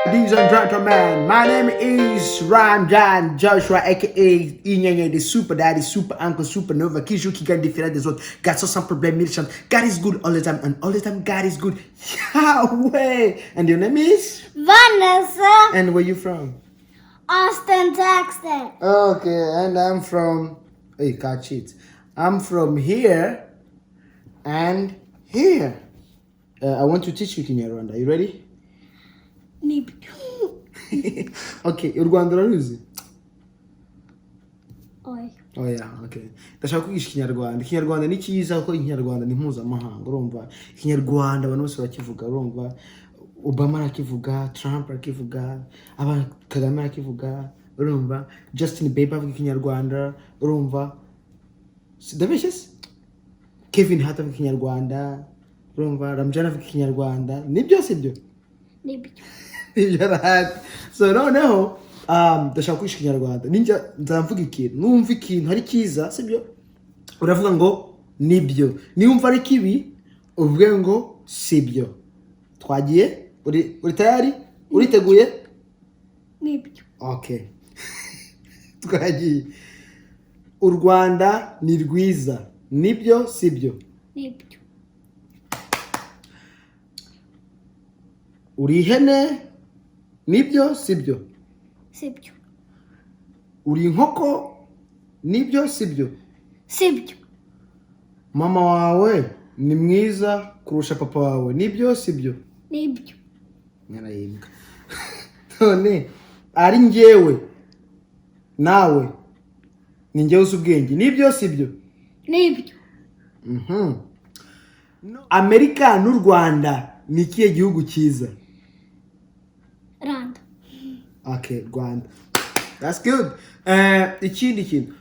Ladies and gentlemen, my name is Ramjan Joshua, aka Inyenye, the Super Daddy, Super Uncle, Supernova, qui joue, qui gagne différent des autres. Garçon sans problème, mille chance. God is good all the time, and all the time God is good. Yahweh! And your name is? Vanessa. And where you from? Austin, Texas. Okay, and I'm from. Hey, catch it. I'm from here and here. I want to teach you Kinyarwanda. You ready? Nibyo. Okay, u Rwanda uraruzi? Oya. Oya, okay. Ndashaka kwigisha Ikinyarwanda. Ikinyarwanda ni cyiza kuko Ikinyarwanda ni mpuzamahanga, urumva? Ikinyarwanda abantu bose barakivuga, urumva? Obama arakivuga, Trump arakivuga, aba Kagame arakivuga, urumva? Justin Bieber avuga Ikinyarwanda, urumva? Ndabeshya se? Kevin Hart avuga Ikinyarwanda, urumva? Ramjan avuga Ikinyarwanda, ni byose ibyo? Nibyo. Ibyo arahari. So noneho ndashaka kwigisha Ikinyarwanda. Ninjya nzamvuga ikintu, numva ikintu ari cyiza, sibyo? Uravuga ngo nibyo. Niwumva ari kibi, uvuge ngo sibyo. Twagiye? Uri tayari? Uriteguye? Nibyo. Okay. Twagiye. U Rwanda ni rwiza. Nibyo, sibyo? Nibyo. Uri ihene? Nibyo, sibyo? Sibyo. Uri inkoko? Nibyo, sibyo? Sibyo. Mama wawe ni mwiza kurusha papa wawe. Nibyo, sibyo? Nibyo. Nyarayimbwa. None ari njyewe nawe, ni njyewe uzi ubwenge. Nibyo, sibyo? Nibyo. Amerika n'u Rwanda ni ikihe gihugu cyiza? Rwanda. Okay, Rwanda. That's good. Ikindi kintu,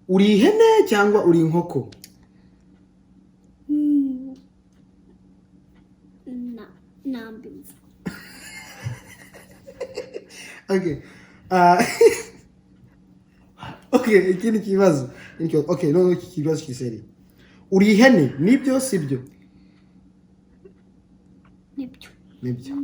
uri ihene cyangwa uri inkoko? Na nambizi. Okay. Okay, ikindi kibazo. Ikindi kibazo. Okay, no, iki kibazo kiseri. Uri ihene, nibyo, sibyo? Nibyo. Nibyo.